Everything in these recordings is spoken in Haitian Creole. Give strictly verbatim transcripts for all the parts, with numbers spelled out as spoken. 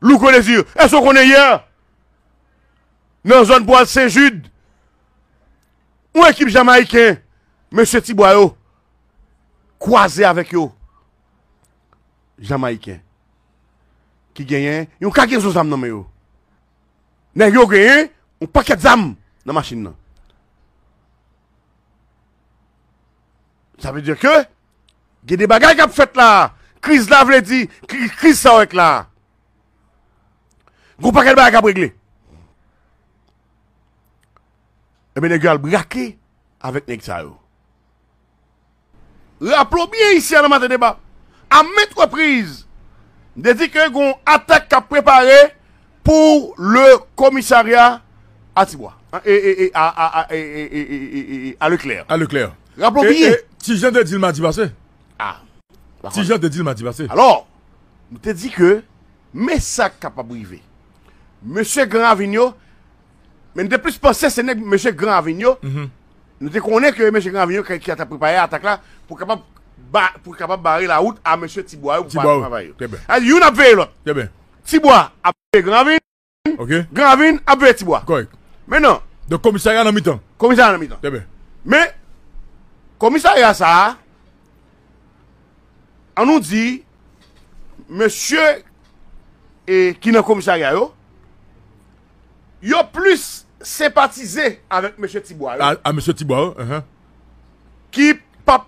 Louko Désir, èske w konnen yè? Nan zòn pou al Sen Jid, yon ekip jamayiken, mesye Tibwa yo, kwaze avèk yo. Jamayiken. Ki genyen yon kagezon zam nan men yo. Nèg yo genyen yon pakèt zam nan machin nan. Sa vle di ke gen de bagay k ap fèt la. Kriz la vle di, kri- kriz sa w wè k la. Gon pakèt bagay k ap regle. Ebyen, nèg yo al brake avèk nèg sa yo. Raple w byen isi a nan Maten Deba, a maintes reprises, m te di ke gon atak k ap prepare pou le komisarya a Tibwa. E, e, e, a, a, a, e, e, e, e, e, e, a Leclerc. A Leclerc. Raple w byen. E, e, Ti Jan te di l madi pase. Ah. Ti Jan te di l madi pase. Alò, m te di ke, men sa k kapab rive. Mesye Gran Ravin yo, men nou te plis panse se nèg mesye Gran Ravin yo. Nou te konnen ke mesye Gran Ravin yo ki, ki t ap prepare atak la pou kapab ba, pou kapab bare lawout a mesye Tibwa yo pou pa travay yo. Trè byen. Youn ap veye lòt. Trè byen. Tibwa ap veye Gran Ravin, Ok. Gran Ravin ap veye Tibwa. Kòrèk. Mentnan, Donk komisarya nan mitan. Komisarya nan mitan. Trè byen. Men, komisarya sa a, an nou di, mesye e, ki nan komisarya yo, yo plis senpatize avèk mesye Tibwa yo. A, a mesye Tibwa yo, enhen. Ki p ap,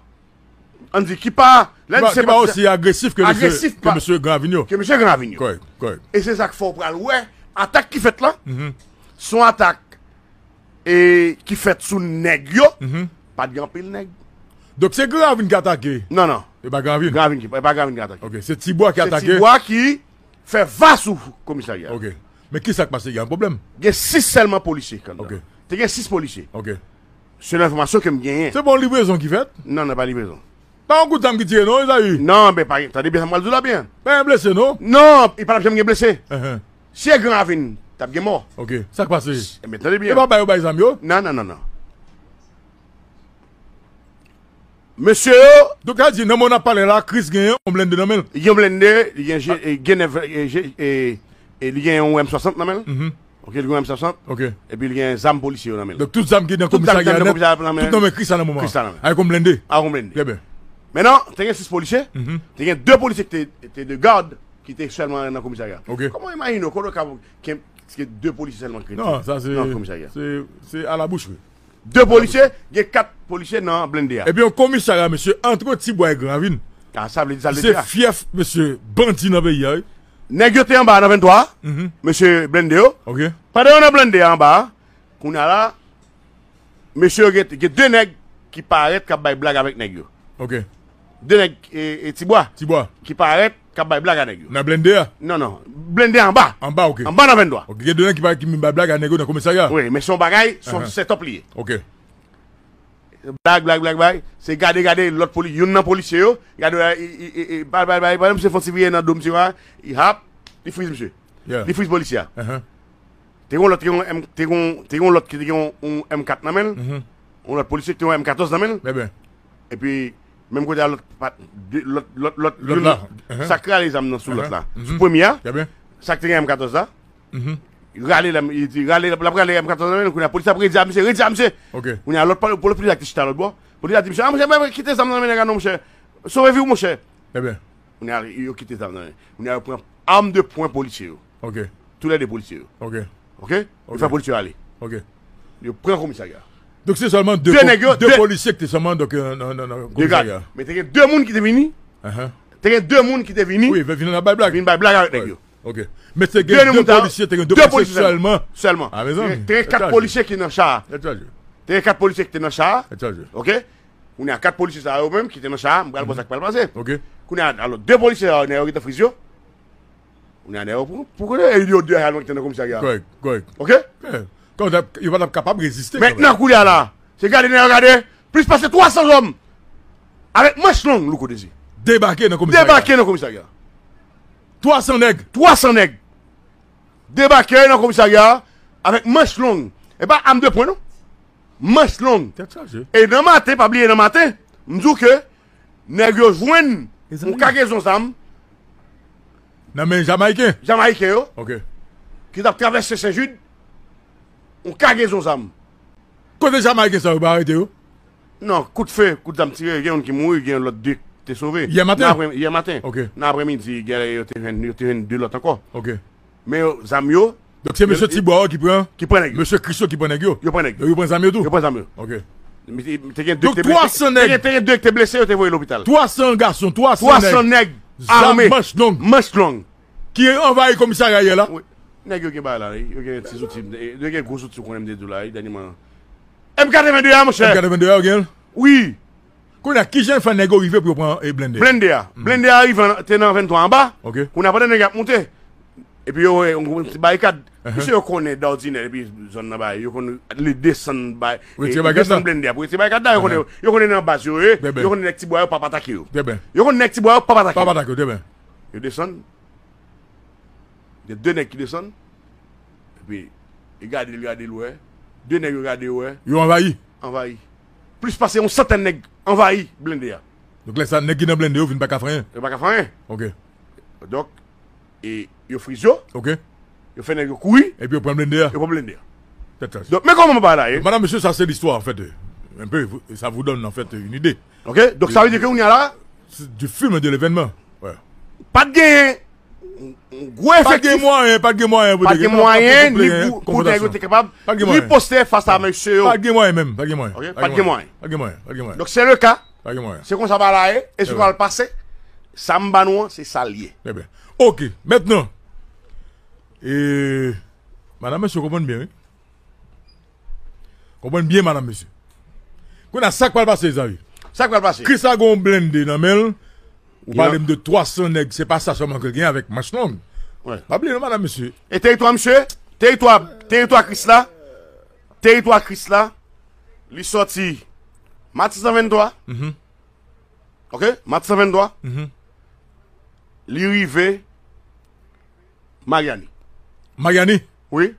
ann di, ki pa, lè Ki n pa, di ki pa senpatize, osi agresif ke mesye, agresif ke pa, mesye Gran Ravin yo. Ke mesye Gran Ravin yo. Kòrèk, kòrèk. E se sa k fè w pral wè, atak ki fèt la, Mhm. se yon atak e ki fèt sou nèg yo, Mhm. pa t gen anpil nèg. Donk se Gran Ravin ki atake? Non, non. E pa Gran Ravin? Gran Ravin ki, e pa Gran Ravin ki atake. Ok, se Tibwa ki atake? Se Tibwa ki fè va sou komisarya. Ok. Men kisa k pase? Gen yon pwoblèm? Gen sis sèlman polisye anndan. Ok. Te gen sis polisye. Ok. Selon enfòmasyon ke m genyen. Se pa yon livrezon ki fèt? Non, nan pa livrezon. Pa yon kout zam ki tire non, Ezayi? Non, men pa gen, tande byen sa m pral di w la byen. Pa gen blese non? Non, e pa t ap janm gen blese. Enhen. Si e Gran Ravin, t ap gen mò. Ok, sa k pase? Ebyen, tande byen. E pa ba yo bay zam yo? Non, non, non, non. Mesye yo. Donk, sa di, nan moman n ap pale la, Chris gen yon blende nan men l. Li gen blende, li gen je, e, gen nèf, e, je, e, e, li gen yon M swasant nan men l. Mhm. Ok, li gen yon M swasant. Ok. Epi li gen zam polisye yo nan men l. Donk, tout zam ki nan komisarya a nèt, tout nan men Chris la nan moman an. Chris la nan men l. Avèk yon blende. Avèk yon blende. Trè byen. Mentnan, te gen sis polisye. Mhm. Te gen de polisye ki te, te de gad, ki te sèlman nan komisarya. Ok. Kòman w imajine w, kote w ka, ke, ke de polisye sèlman ki rete nan komisarya? Non, sa se, se, se a la bouche, wi. De polisye, gen kat polisye nan blende a. Epi yon komisarya, mesye, antre Tibwa e Gran Ravin. Ah, sa vle di, sa vle di a. Se fyèf, mesye, bandi nan peyi a, wi. Nèg yo te anba a nan venntwa a, Mhm. mesye blende yo. Ok. Pandan yo nan blende a anba a, kounye a la, mesye yo gen, gen de nèg ki parèt k ap bay blag avèk nèg yo. Ok. De nèg, e, e, Tibwa. Tibwa. Ki parèt, k ap bay blag a nèg yo. Nan blende a? Non, non. Blende anba. Anba, ok. Anba nan venntwa. Ok, gen de nèg ki parèt ki vin bay blag a nèg yo nan komisarya? Wi, men se yon bagay, se yon Ahan. setup li ye. Ok. Blag, blag, blag, blag. Se gade, gade, lòt poli-, youn nan polisye yo, gade, e, e, e, e, bay, bay, bay, bay, misye fè yon ti vire nan do misye a, li hap, li friz misye. Yeah. Li friz polisye a. Ahan. Te gen yon lòt, te gen yon M, te gen yon, te gen yon lòt ki te gen yon, yon M kat nan men l. Mhm. Yon lòt polisye ki te gen yon M katòz nan men l. Trè byen. Epi, menm kote a lòt, pa, de, lòt, lòt, lòt, Lòt youn, la. Ahan. Sa k rale zam nan sou lòt Ahan. la. Mhm. Sou premye a, Trè byen. sa k te gen M katòz la. Mhm. Rale la, li di, rale la, l ap rale M katòz nan men l, kounye a, polis ap redi a misye, redi a misye. Ok. Kounye a, lòt pa, polis la ki te chita lòt bò. Polis la di misye, ah, monchè, monchè, kite zam nan men nèg la non, monchè. Sove vi w, monchè. Trè byen. Kounye a, yo kite zam nan men. Kounye a, yo pran arm de pwen polisye yo. Ok. Toulède polisye yo. Ok. Ok? Yo Ok. fè polisye yo ale. Ok. Yo pran komisarya. Donk se sèlman de De po-, nèg yo, de de polisye ki te sèlman, donk, euh, nan, nan, nan De gad. komisarya. Men te gen de moun ki te vini. Ahan. Te gen de moun ki te vini. Wi, vin nan bay blag. Vin bay blag avèk nèg yo. Ok. Men te De gen de moun ta-, polisye, te gen de de polisye polisye sèlman. sèlman. Sèlman. Ah, mezanmi. Te gen, te gen kat polisye ki nan cha a. Tèt chaje. Te gen kat polisye ki te nan cha a. Tèt chaje. Ok? Kounye a kat polisye sa yo menm ki te nan cha a, m pral bon sa k pral pase. Ok. Kounye a, alò, de polisye sa yo, nèg yo gentan friz yo. Kounye a, nèg yo pou, pou konnen, e yo de sèlman ki te nan komisarya a. Kòrèk, kòrèk. Ok? Kòrèk. Kòm yo t ap, yo pa t ap kapab reziste kanmenm. Mentnan, kounye a la, se gade nèg yo gade, plis pase twa san zòm. Avèk manch long, Louko Désir. Debake nan komisarya. Debake nan komisarya. Twa san nèg. Twa san nèg. Debake nan komisarya a avèk manch long. E pa arm de pwen, non. Manch long. Tèt chaje. E nan maten, pa bliye nan maten, m di w ke nèg yo jwenn yon kagezon zam. Nan men Jamayiken? Jamayiken yo. Ok. Ki t ap travèse Sen Jid, yon kagezon zam. Kote Jamayiken sa yo pa arete yo? Non, kout fe, kout zam tire, gen youn ki mouri, gen lòt de te sove. Yè maten? Nan apre, yè maten. Ok. Nan apremidi, gen, yo te jwenn, yo te jwenn de lòt ankò. Ok. Men yo, zam yo, Donk se mesye Tibwa yo ki pran, ki pran nèg yo. Mesye Kris yo ki pran nèg yo. Yo pran nèg yo. Yo pran zam yo tou? Yo pran zam yo. Ok. Te gen de ki te blese. Donk twa san nèg. Te gen, te gen de ki te blese, yo te voye lopital. Twa san gason, twa san nèg. Twa san nèg ame. Zam manch long. Manch long. Ki anvayi komisarya yè la. Wi. Nèg yo gen bagay la, wi. Yo gen ti zouti, yo gen gwo zouti, ou konnen m te di w la, wi, dènyèman. M katrevenn de a, monchè. M katrevenn de a, yo gen l? Wi. Kounye a, kijan fè nèg yo rive pou yo pran, e, blende a? Blende a. Hmm. Blende a rive an, te nan venntwa anba. Ok. Kounye a, pandan nèg yo ap monte, epi yo wè yon ti barikad. Uhum. Misye yo konnen dòdinè, epi zòn nan bay, yo konn li desann bay, retire barikad la. Desann blende a pou retire barikad la, yo konnen, uhum, yo konnen nan baz yo ye, trè byen, yo konnen nèg Tibwa yo p ap atake yo. Trè byen. Yo konnen nèg Tibwa yo p ap atake yo. P ap atake yo, trè byen. Yo desann. Gen de nèg ki desann. Epi, li gade, li gade, li wè. De nèg yo gade, yo wè. Yo anvayi. Anvayi. Plis pase yon santèn nèg anvayi blende a. Donk, lè sa, nèg ki nan blende yo vin pa ka fè anyen. Yo pa ka fè anyen. Ok. Donk, e, yo friz yo. Ok. Yo fè nèg yo kouri. Epi yo pran blende a. Yo pran blende a. Tèt chaj. Donk, men kòman bagay la ye? Madame, monsieur, ça, c'est l'histoire, en fait. Un peu, vous- ça vous donne, en fait, une idée. Ok? Donk, sa vle di ke kounye a la, c'est du film de l'événement. Ouais. Pa t genyen gwo efektif. Pa t gen mwayen, pa t gen mwayen pou te gen mwayen, ni pou, pou nèg yo te kapab riposte fas a mesye yo. Pa t gen mwayen menm, pa t gen mwayen. Ok? Pa t gen mwayen. Pa t gen mwayen, pa t gen mwayen. Donk, se le ka. Pa gen mwayen. Se konsa bagay la ye, e sou pral pase. Sa m ba nou an, se sa l ye. Trè byen. Ok, mentnan, e, madam, mesye, konprann byen, wi. Konprann byen, madam, mesye. Kounye a, sa k pral pase, Zayi? Sa k pral pase? Kris la gen yon blende nan men l. Ou pale m de twa san nèg, se pa sa sèlman ke l gen avèk manch long. Wi. Pa bliye non, madam, mesye. E teritwa, mesye, teritwa, teritwa Kris la, teritwa Kris la, li sòti Matisan venntwa. Mhm. Ok? Matisan venntwa. Mhm. Li rive Maryani. Maryani? Wi.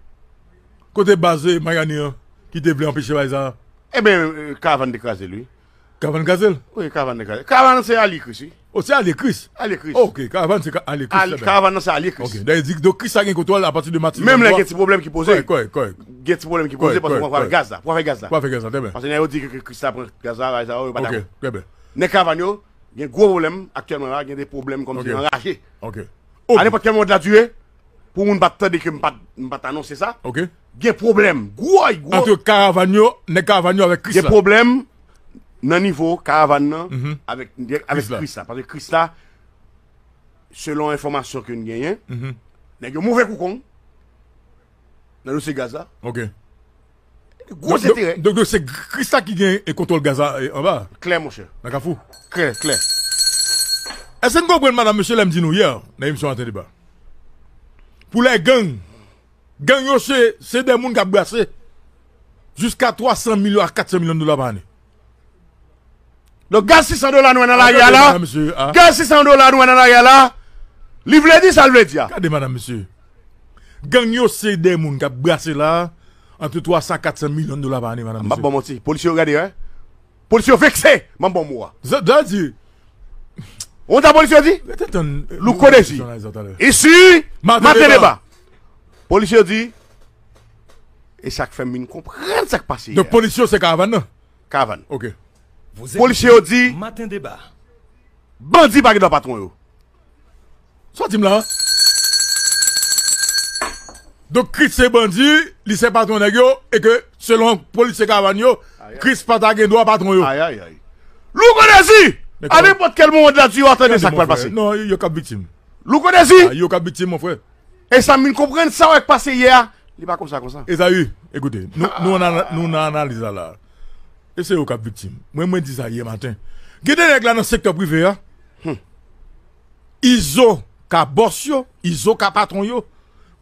Kote baz, e, Maryani an ki te vle anpeche bagay sa a? Eben, e, karavàn te kraze l, wi. Karavàn kraze l? Wi, karavàn te kraze. Karavàn se alye Kris, wi. O, se alye Kris? Alye Kris. Ok, karavàn se ka- alye Kris, trè byen. Karavàn nan se alye Kris. Ok, dayè di, donk Kris la gen kontwòl apati de Matisan venntwa. Menm lè gen ti pwoblèm ki poze. Kòrèk, kòrèk, kòrèk. Gen ti pwoblem ki poze paske w pral fè gaz la. W ap fè gaz la. W ap fè gaz la, trè byen. Paske nèg yo di ke Kris la pran gaz la, bagay sa yo, yo pa dakò. Ok, trè byen. Nèg karavàn yo gen gwo pwoblem aktyèlman la, gen de pwoblem kòmsi anraje. Ok. A nenpòt kèl moman de la dire, pou moun pa t tande ke m pa t, m pa t anonse sa, gen pwoblem, gwo, gwo. Ant karavàn yo, nèg karavàn yo avèk Kris la. Gen pwoblem nan nivo karavàn nan avèk, avèk Kris la. Paske Kris la, selon enfòmasyon ke n genyen, nèg yo move kou kong nan dosye gaz la. Ok. Gwo enterè. Donk, donk, donk se Kris la ki gen, e, kontwòl gaz la, e, anba. Klè, monchè. Nan Kafou. Klè, klè. Èske n konprann, madam, mesye, lè m di nou yè, nan emisyon Maten Deba? Pou lè gang, gang yo se, se de moun k ap brase jiska twa san milyon a kat san milyon dola pa ane. Donk, gaz sis san dola nou wè nan lari a la, gaz sis san dola nou wè nan lari a la, li vle di sa l vle di a. Gade, madam, mesye. Gang yo se de moun k ap brase la, ant twa san a kat san milyon dola pa ane, madam, mesye. M p ap ba w manti. Polisye yo gade, wi. Polisye yo vekse. M ap ba w mo a. Zòt, zòt di. Ou konn sa polisye yo di? Rete tann, Louko Dezi. Isi, Maten Deba. Polisye yo di, e sa k fè m vin konprann sa k pase yè. Donk, polisye yo se karavàn nan? Karavàn. Ok. Polisye yo di, Maten Deba. Bandi pa gen dwa patwon yo. Sa w di m la? Donk, Kris se bandi, li se patwon nèg yo, e ke, selon polisye karavàn yo, Kris pa ta gen dwa patwon yo. Ayayay. Louko Dezi! A nenpòt kèl moman de la di, w ap tande sa k pral pase. Non, yo k ap viktim. Louko Dezi! A, yo k ap viktim, mon frè. E sa m vin konprann, sa w wè k pase yè a, li pa konsa, konsa. Ezayi, ekoute, nou, nou nan, nou nan analiz la, la. E se yo k ap viktim. Mwen, mwen di sa yè maten. Gen de nèg la nan sektè prive a. Izo ka bòs yo, Izo ka patwon yo.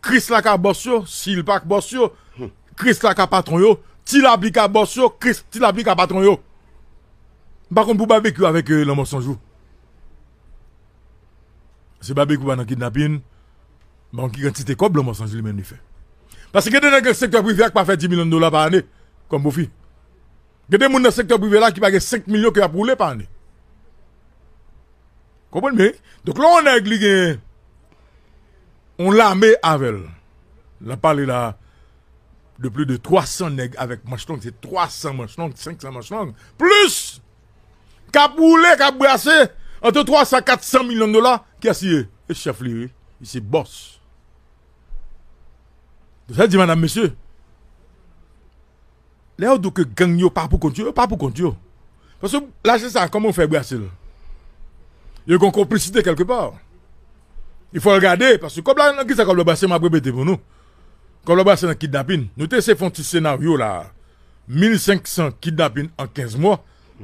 Kris la ka bòs yo, si l pa k bòs yo. Kris la ka patwon yo, Ti Lapli ka bòs yo, Kris, Ti Lapli ka patwon yo. M pa konn pou Babekyou avèk, e, Lanmò San Jou. Se Babekyou pa nan kidnapin. Bon, ki kantite kòb Lanmò San Jou li menm li fè? Paske gen de nèg nan sektè prive a k pa fè dis milyon dola pa ane kòm pwofi. Gen de moun nan sektè prive la ki pa gen senk milyon ke y ap woule pa ane. Konprann byen? Donk, lè yon nèg li gen yon lame avè l. N ap pale la de plis de twa san nèg avèk manch long, se twa san manch long, senk san manch long, plis k ap woule, k ap brase ant twa san, kat san milyon dola. Kiyès li ye? E chèf li, wi. Li se bòs. Sa di, madam, mesye, lè yo di w ke gang yo pa pou kont yo, yo pa pou kont yo. Paske lajan sa, kòman yo fè brase l? Yo gen konplisite kèlkepa. Il faut regarder, paske kòb la, nan kisa kòb la brase, m ap repete pou nou. Kòb la brase nan kidnapin. Nou te eseye fè yon ti senaryo la. Mil senk san kidnapin an kenz mwa,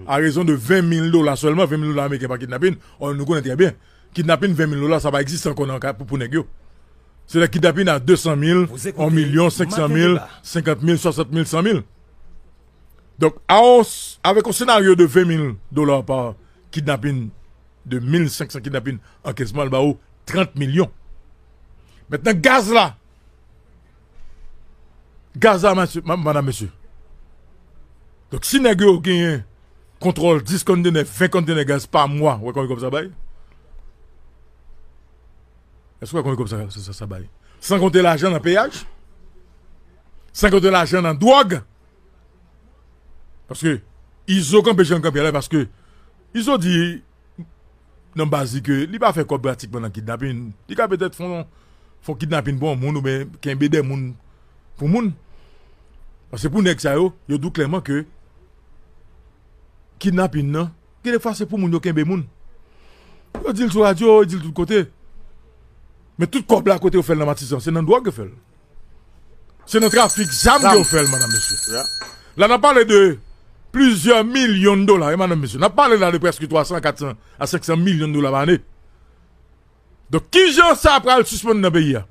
a rezon de ven mil dola sèlman, ven mil dola ameriken pa kidnapin. Ò, nou konnen trè byen, kidnapin ven mil dola, sa pa egziste ankò nan ka pou, pou nèg yo. Se lè kidnapin a de san mil, yon milyon, senk san mil, senkant mil, swasant mil, san mil. Donk, a yon s-, avèk yon senaryo de ven mil dola pa kidnapin, de mil senk san kidnapin an kenz mwa, l ba ou trant milyon. Mentnan, gaz la, gaz la, mesye, ma-, madam, mesye. Donk, si nèg yo genyen kontwòl dis kontenè, ven kontenè gaz pa mwa, ou wè konbyen kòb sa bay? Èske w wè konbyen kòb sa, sa, sa, sa bay? San konte lajan nan peyaj, san konte lajan nan dwòg. Paske Izo kanpe jan l kanpe a la, paske Izo di nan baz li ke li pa fè kòb pratikman nan kidnapin. Li ka petèt fè yon, fè yon kidnapin pou yon moun oubyen kenbe de moun pou moun. Paske pou nèg sa yo, yo di w klèman ke kidnapin nan, gen de fwa se pou moun yo kenbe moun. Yo di l sou radyo, yo di l tout kote. Men tout kòb la, kote yo fè l nan Matizan, se nan dwòg yo fè l. Se nan trafik zam ke yo fè l, madam, mesye. La, n ap pale de plizyè milyon dola, wi, madam, mesye. N ap pale la de prèske twa san, kat san a senk san milyon dola pa ane. Donk, kijan sa pral sispann nan peyi a?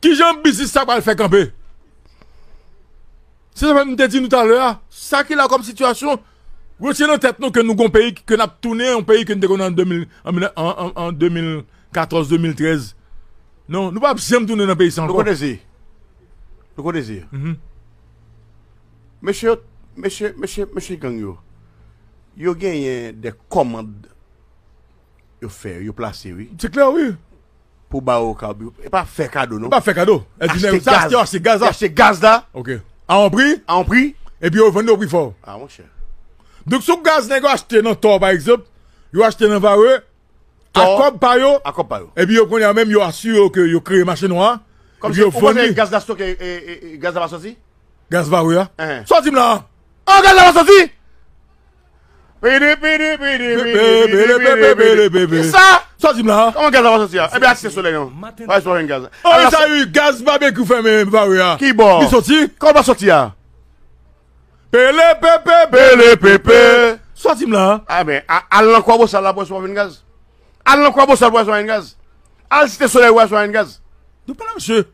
Kijan biznis sa pral fè kanpe? Se sa m te di nou talè a, sa ki la kòm sitiyasyon, retire nan tèt nou ke nou gon peyi ke n ap tounen yon peyi ke n te konn an de mil, an, an, an, an de mil katòz, de mil trèz. Non, nou p ap janm tounen nan peyi sa ankò. Nou konnen se. Nou konnen se. Mhm. Mesye, mesye, mesye, mesye gang yo, yo genyen de kòmand yo fè, yo plase, wi. Se klè, wi. Pou ba yo kabi-, e pa fè kado, non. E pa fè kado. Èl di nèg yo, sa achte, achte gaz la. Achte gaz la. Ok. A yon pri? A yon pri. Epi yo vann li yon pri fò. A, monchè. Donk, sou gaz nèg yo achte nan Tò, pa egzanp, yo achte nan Vare, a kòb pa yo. A kòb pa yo. Epi yo konnen menm yo asire yo ke yo kreye mache nwa. Kòmsi yo vann li. Gaz la stoke, e, e, e, gaz la pa soti? Gaz Vare a? Enhen. Sa w di m la? An, gaz la pa soti? Pede, pede, pede, pede, pede, pede, pede, pede. Kisa? Sa w di m la? Kòman gaz la pa soti a? Ebyen, achte solèy non. Pa soti gaz. An, sa wi, gaz babekyou fèmen Vare a. Ki bò? Li soti? Kòman l pa soti a? Pele pepe, pele pepe. Sa w di m la? A ben, a, al nan Kwabosal la pou wè si w pa jwenn gaz. Al nan Kwabosal pou wè si w pa jwenn gaz. Al Site Solèy pou wè si w pa jwenn gaz. Nou pa la, mesye.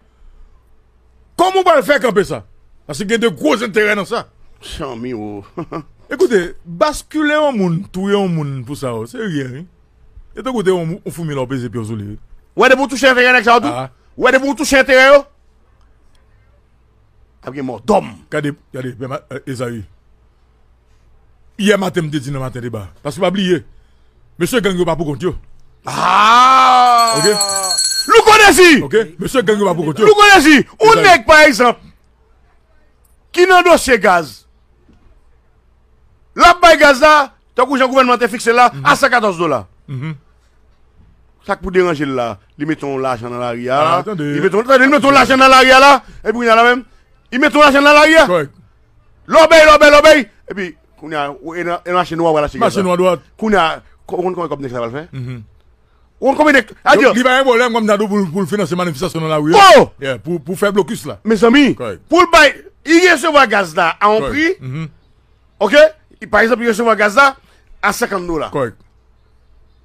Kòman w pral fè kanpe sa? Paske gen de gwo enterè nan sa. Chanmi, o. Ekoute, baskile yon moun, touye yon moun pou sa, o, se ryen, wi. E tankou te yon, yon foumi la w peze pye w sou li, wi. Wè depi w touche enterè nèg sa yo tou? Ah. Wè depi w touche enterè yo? Ap gen mò dòm. Gade, gade, men ma-, eh, Ezayi. Yè maten, m te di nan Maten Deba. Paske pa bliye, mesye gang yo pa pou kont yo. Ah! Ok? Louko Dezi! Ok? Mesye gang yo pa pou kont yo. Louko Dezi! Yon nèg, pa egzanp, ki nan dosye gaz, l ap bay gaz la, tankou jan gouvènman te fikse l la, a san katòz dola. Mhm. Sa k pou deranje l la, li mete yon lajan nan lari a. Ah, tande. Li mete yon, tande, li mete yon lajan nan lari a la, epi kounye a la menm, li mete yon lajan nan lari a. Kòrèk. Lòbèy, lòbèy, lòbèy. Epi, kounye a, ou, e nan, e nan mache nwa, w al achte gaz la. Mache nwa dwat. Kounye a, ko-, ou konn konbyen kòb nèg sa pral fè? Mhm. Ou konn konbyen nèg, a di, li pa gen pwoblèm kòm ta di w pou, pou l finanse manifestasyon nan lari a. Oh! Yeah, pou, pou fè blokis la. Mezanmi, kòrèk, pou l bay, li resevwa gaz la a yon pri. Kòrèk. Mhm. Ok? Pa egzanp, li resevwa gaz la a senkant dola. Kòrèk.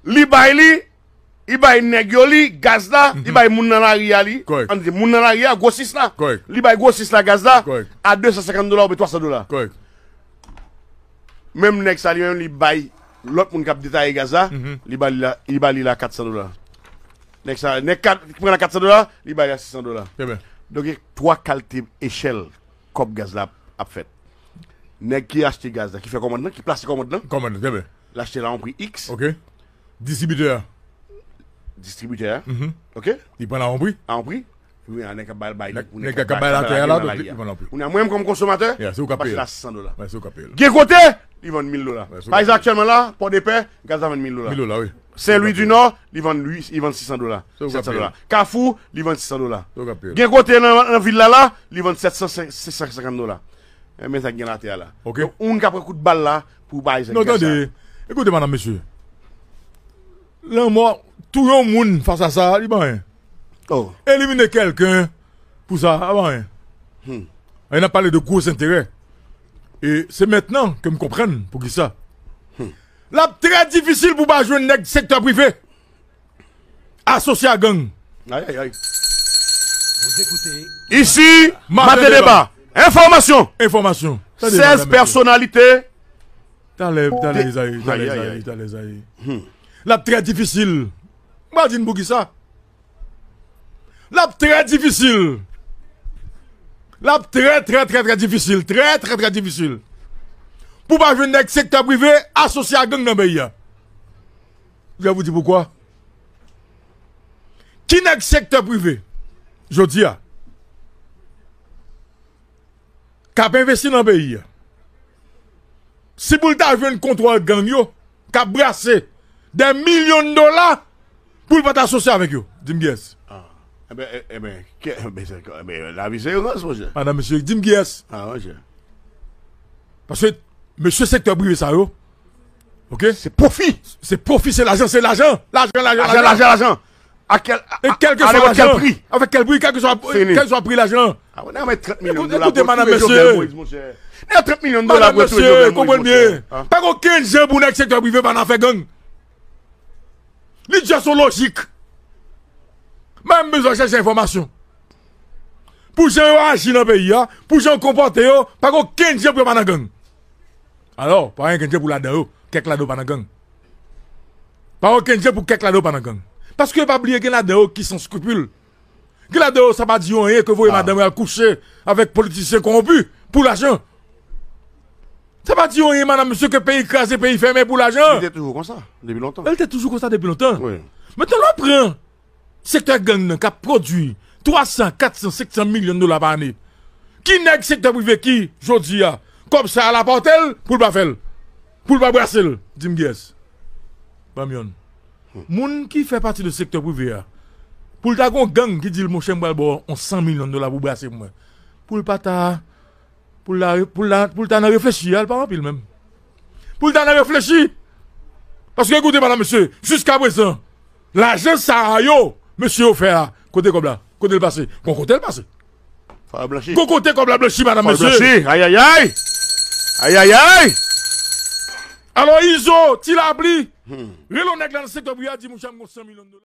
Li bay li, li bay nèg yo li, gaz la, li bay moun nan lari a li. Kòrèk. Ann di, moun nan lari a, gwosis la. Kòrèk. Li bay gwosis la gaz la a de san senkant dola oubyen twa san dola. Kòrèk. Menm nèg sa li menm, li bay lòt moun k ap detaye gaz la, li ba li la, li ba li la kat san dola. Nèg sa, nèg kat, ki pran la kat san dola, li ba li la sis san dola. Trè byen. Donk, gen twa kalte echèl kòb gaz la ap, ap fèt. Nèg ki achte gaz la, ki fè kòmand lan, ki plase kòmand lan. Kòmand lan, trè byen. L achte l a yon pri X. Ok. Distribitè a. distribitè a. Mhm. Oke? Li pran la yon pri. A yon pri. Wi, a nèg k ap bay, bay, nèg k ap bay latè a la, li pran la yon pri. Kounye a, mwen menm kòm konsomatè, m achte la sis san dola. Gen kote, li vann mil dola. Pa egzanp, aktyèlman la, Pòdepè, gaz la vann mil dola. Mil dola, wi. Sen Lwi di Nò, li vann, li vann sis san dola. Sèt san dola. Kafou, li vann sis san dola. Gen kote nan, nan vil la la, li vann sèt san, senk san senkant dola. Enben, sa k gen latè a la. Oke. Donk, ou ka pran kout bal la pou bay sa. Non, tande. Ekoute, madanm, mesye. Lanmò, touye yon moun fas a sa, li pa anyen. Oh. Elimine kèlken pou sa, a pa anyen. Hmm. E n ap pale de gwo enterè. E se mentnan ke m konprann poukisa. Hmm. L ap trè difisil pou pa jwenn nèg sektè prive asosye a gang. Ay, ay, ay. Isi, Maten Deba. Enfòmasyon. Enfòmasyon. Tande, sèz pèsonalite. Talè, talè, Izayi, talè, Izayi, talè, Izayi. Hmm. L ap trè difisil. M pa di n poukisa. L ap trè difisil. L ap trè, trè, trè, trè difisil. Trè, trè, trè difisil. Pou pa jwenn nèg sektè prive asosye a gang nan peyi a. Je vais vous dire pourquoi. Ki nèg sektè prive, jodi a, k ap envesti nan peyi a, si pou l ta jwenn kontwòl gang yo, k ap brase dè milyon dola, pou l pa t asosye avèk yo? Di m kiyès. Ah. Enben, e, enben, ke, enben, se, enben, lavi se yon rans, monchè. Madanm, mesye, di m kiyès. Ah, monchè. Paske, mesye sektè prive sa yo, oke? Se pwofi. Se pwofi, se lajan, se lajan. Lajan, lajan, lajan, lajan. Lajan, lajan, lajan. A kèl, a, a nenpòt kèl pri. Avèk kèl pri, kèlkeswa, kèlkeswa pri lajan. Ah, w nan men trant milyon dola pou touye Jovenel Moïse, monchè. Nan trant milyon dola pou touye Jovenel Moïse, monchè. Madanm, mesye, konprann byen. Pa gen okenn jan pou nèg sektè prive pa nan afè gang. Li just yon lojik. Mwen menm bezwen chèche enfòmasyon. Pou jan yo aji nan peyi a, pou jan yo konpòte yo, pa gen okenn jan pou yo pa nan gang. Alò, pa gen okenn jan pou ladan yo, kèk ladan yo pa nan gang. Pa gen okenn jan pou kèk ladan yo pa nan gang. Paske pa bliye gen ladan yo ki san skripil. Gen ladan yo, sa pa di yo anyen ke voye madanm yo al kouche avèk politisyen kowonpi pou lajan. Sa pa di yo anyen, madanm, mesye, ke peyi kraze, peyi fèmen pou lajan. Li te toujou konsa, depi lontan. Li te toujou konsa depi lontan. Wi. Mentnan, lè w pran sektè gang nan k ap pwodui twa san, kat san, senk san milyon dola pa ane. Ki nèg sektè prive ki, jodi a, kòb sa a l ap pote l pou l pa fè l? Pou l pa brase l? Di m kiyès. Ban m yonn. Moun ki fè pati de sektè prive a, pou l ta gon gang ki di l, "Monchè, m pral ba w yon san milyon dola pou w brase pou mwen." Pou l pa ta, pou l la, pou l la, pou l ta nan reflechi a, l pa anpil menm. Pou l ta nan reflechi. Paske, ekoute, madanm, mesye, jiskaprezan, lajan sa a yo, mesye yo fè a, kote kòb la? Kote l pase? Gon kote l pase. Fò l blanchi. Gon kote kòb la blanchi, madanm, mesye. Fò l blanchi. Ayayay. Ayayay. Alò, Izo, Ti Lapli, rele yon nèg la nan sektè prive a, di, "Monchè, m gon san milyon dola."